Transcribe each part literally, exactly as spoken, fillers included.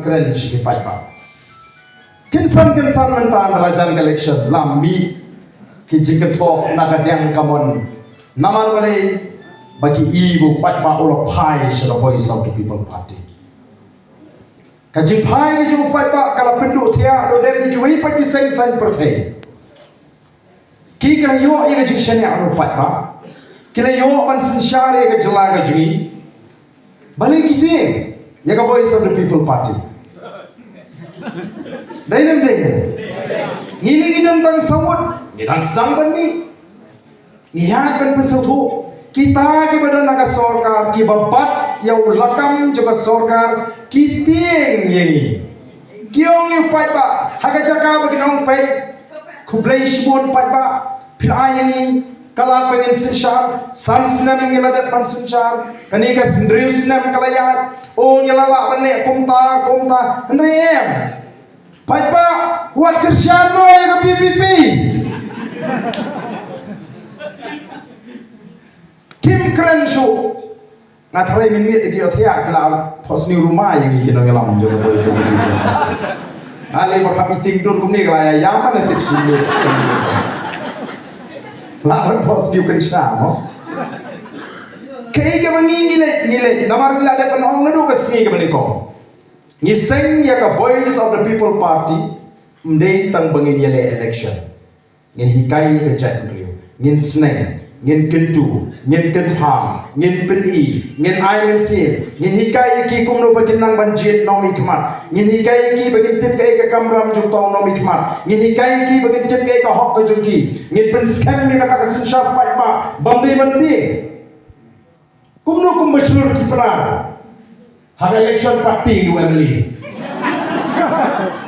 Kren sha ki paidbah. Kynsan kynsan mynta na la jan ka election la mih ki jingkynthoh na ka diang kamon. Namar balei? Ba ki i ba u paidbah u la phai sha ka Voice of the People Party. Ka jingphai ka jong u paidbah ka la pynduh thiah, duh dem ïa kiwei pat ki seng saiñ pyrthei. Ki, ki la ïoh ïa ka jingshaniah na u paidbah. Ki la ïoh ban synshar ïa ka jylla ka jong ngi. Balei ki tieng ïa ka Voice of the People Party? Dei ne ym dei? Ngi lei ngi don tang saw ngut, ngi dang sdang ban mih. Ngi ïaid ban pynsngewthuh. Kita kiba don ha ka sorkar, kiba bat ïa u lakam jong ka sorkar, ki tieng ïa ngi. Ki ong ïa u paidbah, ha ka jaka ba kin ong peit, khublei shibun paidbah, phi la ai ïa ngi ka lad ba ngin synshar. San snem ngi la dep ban synshar, kane ka hynriew snem ka la ïaid. O, ngi la lah ban leh kumta kumta. Hynrei em, paidbah, wat kyrshan mo ïa ka V P P. Kim kren shuh. Nga tharai mynmiet ki ïohthiah ki la phohsniew ruma ïa ngi ki nongïalam jong ka Voice of the People. Nga lei ba kham i tieng dur kumne ka la ïa ïam, man tip shisien. La ban phohsniew kynshah mo. Kaei kaba ngi ngi leit, ngi leit namar ngi la dep ban ong naduh ka sngi kaba nyngkong. Ngi seng ïa ka Voice of the People Party ym dei tang ba ngin ïaleh election. Ngin hikai ïa ka jaitbynriew, ngin sneng, ngin kyntu, ngin kynpham, ngin pyni, ngin ai mynsiem, ngin hikai ïa ki kumno ba kin nang ban jied nongmihkhmat, ngin hikai ïa ki ba kin tip kaei ka kamram jong uta u nongmihkhmat, ngin hikai ïa ki ba kin tip kaei ka hok ka jong ki. Ngin pynskhem ïa kata ka synshar paidbah bym dei ban tieng. Kumno kumba shlur ki Pnar ha ka election pat tieng u MLA.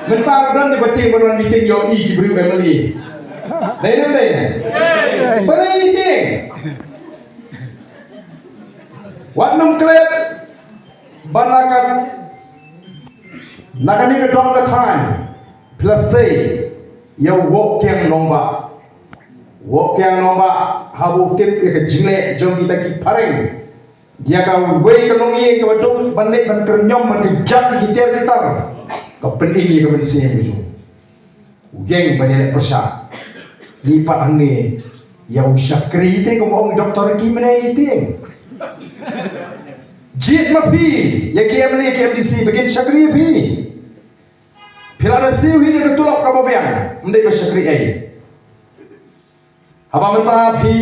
Mynta ruh don kiba tieng ban wan meeting ïohi ki briew MLA. Dei ne ym dei? Balei ngi tieng? Wat nym klet ba na ka, na kane ka dong ka thaiñ phi la sei ïa u Wohkiang Nongbah. Wohkiang Nongbah, haba u tip ïa ka jingleh jong kita ki phareng, ïa kawei ka longïing kaba duk ban leit ban kyrñiom ban kjat ïa ki tiar ki tar, ka pynim ïa ka mynsiem jong u. U ïeng ban ïaleh pyrshah. Ngi pat hangne ïa u shakri te, kumba ong i doktor, ki mynne ngi tieng. Jied ma phi ïa ki MLA ki MDC ba kin shakri ïa phi. Phi la da siew hi da ka tulop kaba biang, ym dei ba shakri ei. Haba mynta phi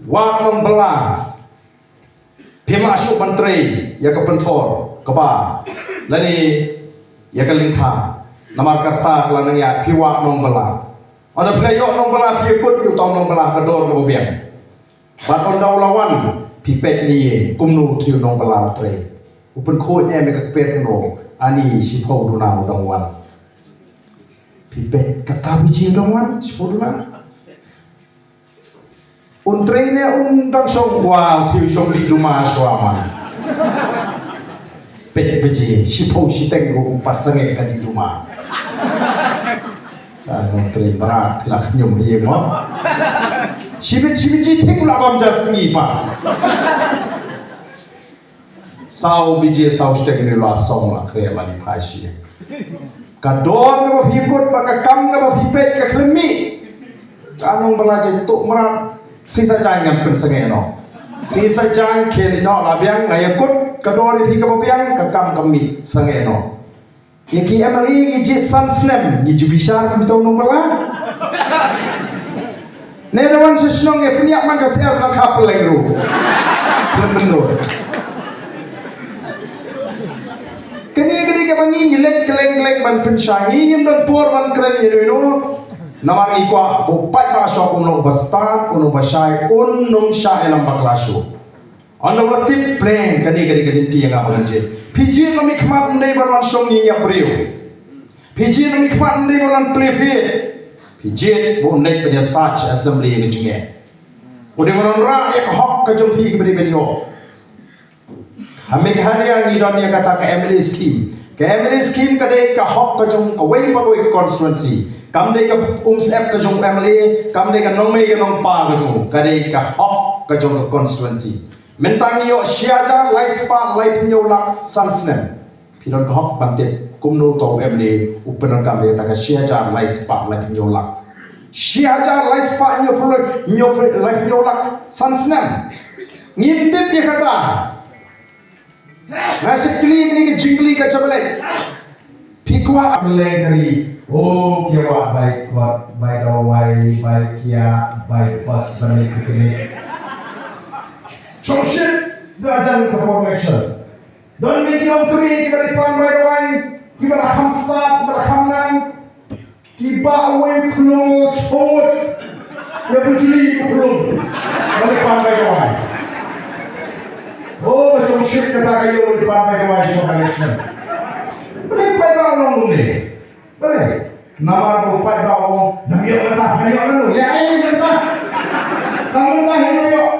wad nongbylla, phim lah shuh ban trei ïa ka pynthor kaba lane ïa ka lyngkha. Namar kata ka la nang ïaid, phi wad nongbylla. Ynda phi la ïoh nongbylla, phi ïakut ïa uta u nongbylla ha ka dor kaba biang. Bad ynda u la wan, phi peit ne ïeng kumno uta u nongbylla u trei. U pynkhuid ne em ïa ka kper kumno? Ani, shiphew duna u dang wan. Phi peit, kata baje u dang wan, shiphew duna. Un trei ne un dang shong? Wa, uta u shong dih duma shuwa man. Peit baje, shiphew shiteng ruh um pat sangeh ka dih duma. Ka nongtrei mrad la khñium hi mo. Shibit shibit ji thik la bam ja sngi pat. Saw baje saw shiteng ne la song la khreh la ni phai shi. Ka dor kaba phi kut bad ka kam kaba phi peit ka khlem mih. Ka nongbylla jaiñ tuh mrad. Shisha jaiñ ngan pynsangeh noh. Shisha jaiñ khie noh la biang, nga ïakut ka dor ïa phi kaba biang, ka kam kam mih, sangeh noh. Ïa ki MLA ngi jied san snem, ngi ju bishar kumta u nongbylla. Ne da wan sha shnong ïa pynïap man ka syiar, nang kha pylleng ruh. Pylleng byndur. Kane ka dei kaba ngi ngi leit kylleng kylleng ban pynshai, ngi ngim don por ban kren ïa ino ino. Namar ngi kwah ba u paidbah shuwa un long ba stad, un long ba shai, un nym shah ïalam bakla shuh. Ynda u la tip pleng, kane ka dei ka lynti ïa nga ba ngan jied. Phi jied nongmihkhmat ym dei ban wan shong ïing ïap briew. Phi jied nongmihkhmat ym dei ban wan plie phi. Phi jied ba un leit ban ïasaid sha assembly ïa ka jingeh. U dei ban wanrah ïa ka hok ka jong phi kaba dei ban ïoh. Ha Meghalaya ngi don ïa kata ka MLA scheme. Ka MLA scheme ka dei ka hok ka jong kawei pa kawei ka constituency. Kam dei ka umsyep ka jong u MLA, kam dei ka nongmei ka nongpa ka jong u. Ka dei ka hok ka jong ka constituency. Mynta ngi ïoh shi hajar lai spah laiphew hynñiew lak san snem. Phi don ka hok ban tip kumno uto u MLA u pyndonkam ïa kata ka shi hajar lai spah laiphew hynñiew lak. Shi hajar lai spah hynñiewphew, hynñiewphew, laiphew hynñiew lak san snem. Ngim tip ïa kata. Nga shu kylli kane ka jingkylli ka jong U Blei. Phi kwah leng kali. O, ki wah bai kwah, bai dawai, bai kiad, bai pas, ban leh kane. Shongshit, da jan ka por election. Don ki nongkri kiba la pan bai dawai, kiba la kham stad, kiba la kham nang. Kiba uwei u khlung u chong. Ïa bujli u khlung. Ba la pan bai dawai. O, ba shongshit kata ka ïew ba la pan bai dawai shong election. Balei paidbah u long kumne? Balei? Namar ba u paidbah u ong, ngam ïoh kata, ngam ïoh kata, ïa ai kata. Tang mynta hi ngam ïoh.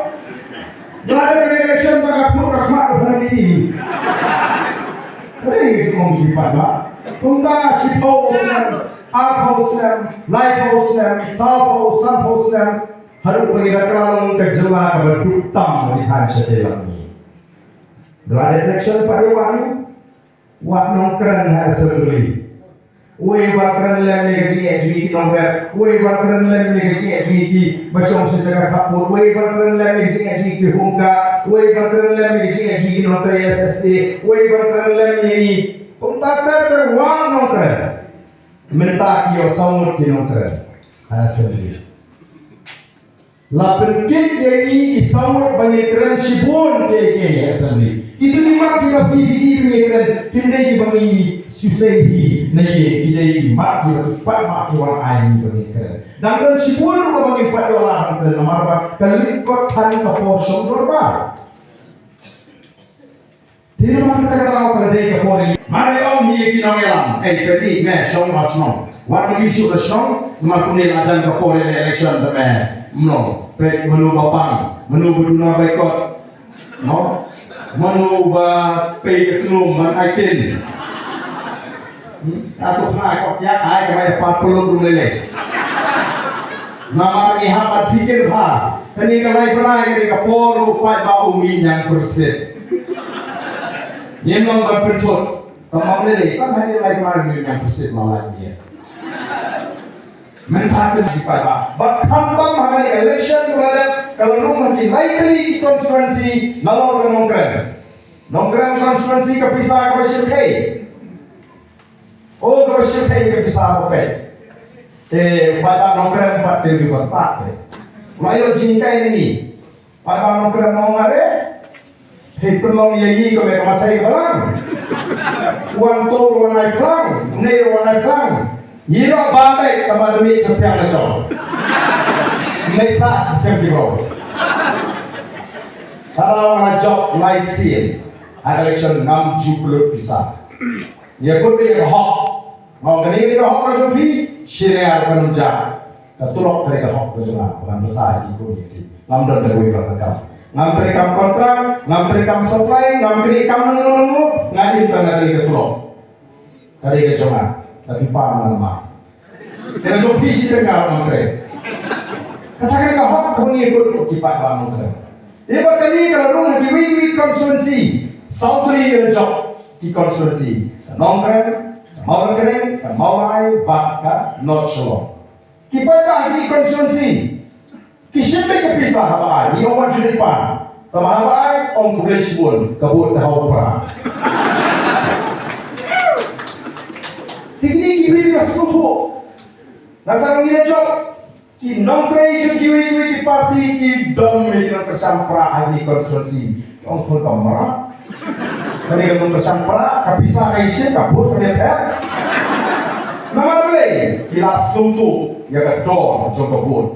Ïa lada ka election ba ka pur ka khmat ba pynlong ïa i. Balei ngi ju ong shu paidbah? Kumta shiphew snem, arphew snem, laiphew snem, sawphew, sanphew snem, haduh ba ngi da kylla long ka jylla kaba duk tam ba ngi than shatei lang ngi. Ynda la dep election pat ïa wad ngi, wad nongkren ha assembly. Uwei uba kren lem ïa ka jingeh jong ngi ki nongrep, uwei uba kren lem ïa ka jingeh jong ngi kiba shong sha jaka khappud, uwei uba kren lem ïa ka jingeh jong ngi ki home guard, uwei uba kren lem ïa ka jingeh jong ngi ki nongtrei SSA, uwei uba kren lem ïa ngi. Kumta ter ter wad nongkren. Mynta ki ïoh saw ngut ki nongkren ha assembly. La pynkit ïa ngi ki saw ngut ba ngin kren shibun kiei kiei ha assembly. Kito ki mat kiba phi phi i ba ngin kren kim dei kiba ngi shu sei hi na ïing, ki dei ki mat kiba ki paidbah ki wan ai ngi ba ngin kren. Dang don shibun ruh ba ngin pat ïoh lad ban kren namar ba ka lyngkot than ka por shong dorbar. Te namar kata ka daw ka la dei ka por ïa ngi. Mar ïa ong hi ïa ki nongïalam, ei, peit ni, me shong ba shnong. Wat nym ïasuk da shnong, namar kumne la jan ka por ïa election da me. Mno, peit mano ba pang, mano ba duna bai kot. No? Mano ba pei ka tnum ban ai tin. Hmm? Atu khnai ko kiak ai ka bai pat peluk dum lele. Namar ngi hap ban pyrkhat bha. Kane ka lai bnai kane ka por u paidbah u mih ñiangpyrsit. Ngim nang ban pynthut. Tang ma lele tang ha kane lai bnai u mih ñiangpyrsit ma lai mih. Mynta ka jingpynbha. Bad khamtam ha kane election ka la dep ka la rung ha ki lai tylli ki constituency nalor ka Nongkrem. Nongkrem constituency ka pisa kaba shyrkhei. O kaba shyrkhei ka pisa ba peit. Te u paidbah Nongkrem pat te u ba stad te. Ba ïoh jinghikai na ngi. Paidbah Nongkrem ong are. Phi pynlong ïa i ka me ka masai ka balang. Wan tur wan ai phlang, ne wan ai phlang. Ngi ïoh ba beit tang ba demi sa siang na jong. Nei sa sa siang ki bro. Tara wan ai jop lai sien. Election ngam ju pynlut pisa. Ïa kut ïa ka hok. Nga ong kane ka hok ka jong phi, shi ne ar kan ja. Ka tulop ka dei ka hok ka jong nga, ban bsa ïa ki khun ïa ki. Ngam don da kawei pat ka kam. Ngam trei kam kontrak, ngam trei kam supply, ngam trei kam nangno nangno, nga im tang na kane ka tulop. Ka dei ka jong nga, ka phi pan nga namar. Ka jong phi shi tyngka ngam trei. Kata ka dei ka hok ka ban ïa kut ki paidbah Nongkrem. Ïa bad kane ka la rung ha kiwei kiwei constituency. Saw tylli ki la jop ki constituency. Ka Nongkrem, ka Mawryngkneng, ka Mawlai, bad ka North Shillong. Ki paidbah ha ki constituency. Ki shim beit ka pisa haba ai, ngi ong wat ju dei pan. Tangba haba ai, ong khublei shibun, ka vote ka hap pra. Te kine ki briew ki la sngewthuh. Nangta ngi la jop. Ki nongtrei jong kiwei kiwei ki party ki dom ïa ki nongkyrshan pra ha ki constituency. Ki ong khun ka mrad. Kane ka nongkyrshan pra, ka pisa ka ïashim, ka vote ka ïatep. Namar balei? Ki la sngewthuh ïa ka dor jong ka vote.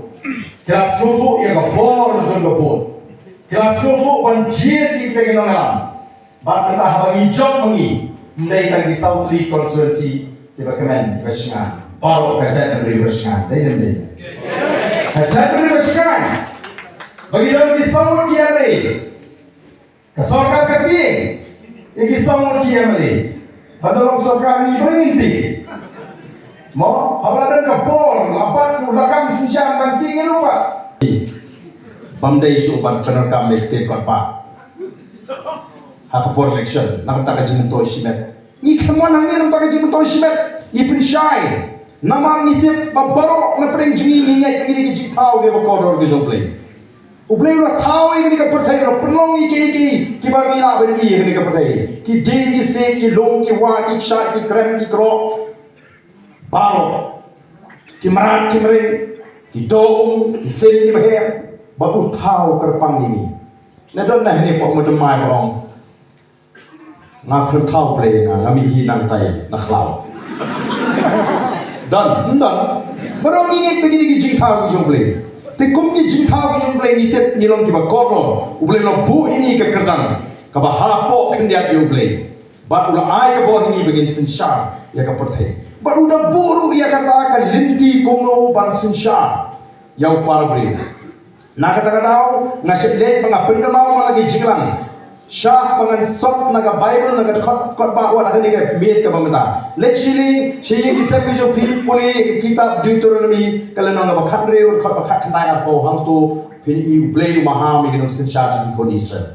Ki la sngewthuh ïa ka bor jong ka vote. Ki la sngewthuh ban jied ïa kita ki nongïalam. Bad mynta haba ngi jop ma ngi, ym dei tang ki saw tylli constituency kiba kmen kiba shngaiñ. Baroh ka jaitbynriew ba shngaiñ, dei ne ym dei? Ka jaitbynriew ba shngaiñ. Ba ngi don ki saw ngut ki MLA. Ka sorkar ka tieng ïa ki saw ngut ki MLA. Ba don sorkar ngi ba ngin tieng. Mo, haba la don ka bor, la bat u lakam shisyndon ban tieng ïa u pat. Bym dei shuh ban pyndonkam ïa ki ktien kot ba ha ka por election, na ka bynta ka jingmyntoi shimet. Ngi khlem wan hangne namar ka jingmyntoi shimet, ngi pynshai. Namar ngi tip ba baroh na pdeng jong ngi ngi ngeit ïa kine ki jingthaw kiba kordor ki jong U Blei. U Blei u la thaw ïa kane ka pyrthei, u la pynlong ïa kiei kiei kiba ngi lah ban ïohi ha kane ka pyrthei. Ki dieng, ki siej, ki lum, ki wah, ki kshaid, ki krem, ki kroh. Baroh. Ki mrad, ki mreng, ki dohnud, ki sim, ki bheh. Bad u thaw kyrpang ïa ngi. Ngi don na hangne, pok mynta mai ba ong, nga khlem thaw Blei, nga, nga mih hi nangtai na khlaw. Don, don. Baroh ngi ngeit ba kine ki jingthaw ki jong U Blei. Te kum ki jingthaw ki jong U Blei ngi tip ngi long kiba kordor. U Blei u la buh ïa ngi ka kyrdan kaba hapoh khyndiat ïa U Blei. Bad u la ai ka bor ïa ngi ba ngin synshar ïa ka pyrthei. Bad u da buh ruh ïa kata ka lynti kumno ban synshar ïa u para briew. Na kata ka daw, nga shait leit ba nga pynkynmaw man la ki jingïalang. Shah ba ngan sot na ka Baibl, na ka kot, kot ba wat ha kane ka miet kaba mynta. Leit shili sha ïing ki sem ki jong phi, pule ïa ka kitab Deuteronomy, ka lynnong kaba khathynriew, kot ba khatkhyndai, arphew, hangto phin ïohi U Blei u maham ïa ki nongsynshar jong ki khun Israel.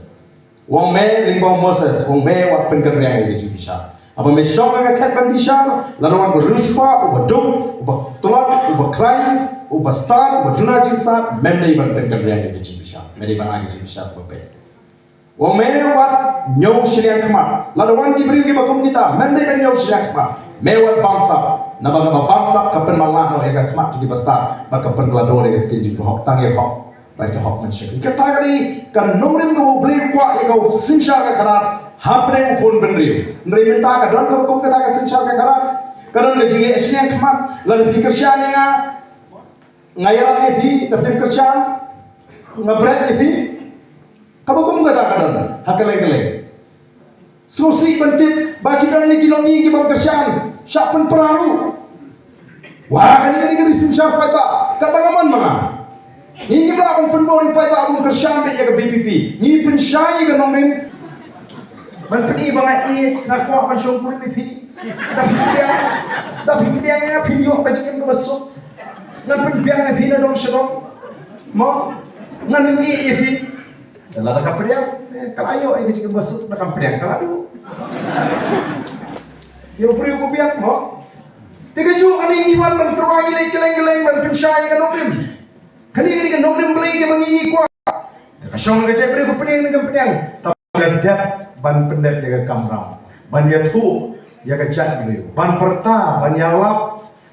U ong, me, lyngba u Moses, u ong, me wat pynkynriang ïa ka jingbishar. Haba me shong ha ka khet ban bishar, lada wan uba riewspah, uba duk, uba tlot, uba khlaiñ, uba stad, uba duna jingstad, mem dei ban pynkynriang ïa ka jingbishar. Me dei ban ai ka jingbishar kaba beit. U ong, me wat ñiew shiliang khmat. Lada wan ki briew kiba kum kita, mem dei ban ñiew shiliang khmat. Me wat bamsap. Naba kaba bamsap ka pynmatlah noh ïa ka khmat jong kiba stad, bad ka pynkylla dor ïa ka ktien jong ka hok, tang ïa ka hok. Bad ka hok mynsiem. Kata ka dei ka nongrim kaba U Blei u kwah ïa ka synshar ka khadar hapdeng u khun bynriew. Hynrei mynta ka don kaba kum kata ka synshar ka khadar. Ka don ka jingleh shiliang khmat. Lada phi kyrshan ïa nga, nga ïarap ïa phi, da phim kyrshan, nga bret ïa phi. Kaba kum kata ka don ha kylleng kylleng. Sngewsih ban tip ba ki don ne ki longïing kiba kyrshan, shah pynpra ruh. Wah, kane, kane ka ri synshar paidbah, kata ka mon ma nga. Ngi ngim lah ban pynbor ïa u paidbah ban kyrshan beit ïa ka V P P. Ngi pynshai ïa ka nongrim. Ban pyni ba nga ïeit, nga kwah ban shongkurim ïa phi. Da phi pdiang, da phi pdiang ïa phi, ïoh ka jingim kaba suk. Ngan pynbiang ïa phi na dong sha dong. Mo, ngan ïeit ïa phi. Lada ka pdiang, eh, ka la ïoh ïa ka jingim ba suk, lada kam pdiang ka la duh. Ïa u briew u biang, mo. Te kajuh kane ngi wan ban tyrwa, ngi leit kylleng kylleng ban pynshai ïa ka nongrim. Kane, kane ka nongrim Blei kaba ngi, ngi kwah. Te ka shong ka jaitbynriew ka pdiang ne kam pdiang. Tang ka dep ban pyndep ïa ka kamram. Ban ïathuh ïa ka jaitbynriew. Ban pyrta, ban ïalap.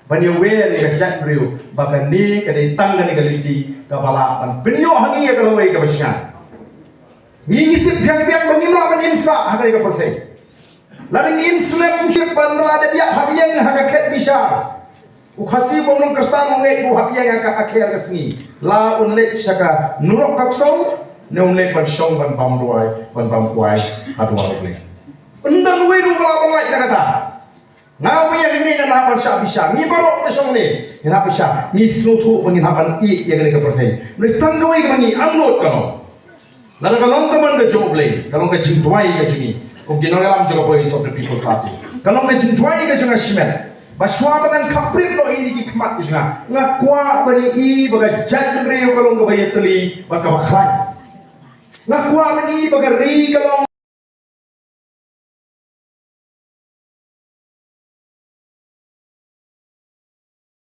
Ban ïawer ïa ka jaitbynriew ba kane ka dei tang kane ka lynti kaba lah ban pynïoh ha ngi ïa ka lawei kaba shai. Ngi, ngi tip biang biang ba ngim lah ban im sah ha kane ka pyrthei. Lada ngi im slem, ship ban la dep ïap hap ïeng ha ka khet bishar. U Khasi uba ym long Khristan u ngeit ba u hap ïeng ha ka akher ka sngi. La un leit sha ka nurok ka ksong, ne un leit ban shong ban bam duwai, ban bam kwai ha duwar U Blei. Ym don uwei ruh ba lah ban lait na kata. Nga wei ïa kine ngan hap ban shah bishar. Ngi baroh ba shong ne ngin hap bishar. Ngi sngewthuh ba ngin hap ban ïeh ïa kane ka pyrthei. Hynrei tang kawei kaba ngi angnud ka long. Lada ka long ka mon ka jong U Blei, ka long ka jingduwai ka jong ngi kum ki nongïalam jong ka Voice of the People Party. Ka long ka jingduwai ka jong nga shimet. Ba shuwa ba ngan khaprit noh ïa ki khmat ka jong nga, nga kwah ban ïohi ba ka jaitbynriew ka long kaba ïatylli bad kaba khlaiñ. Nga kwah ban ïohi ba ka ri ka long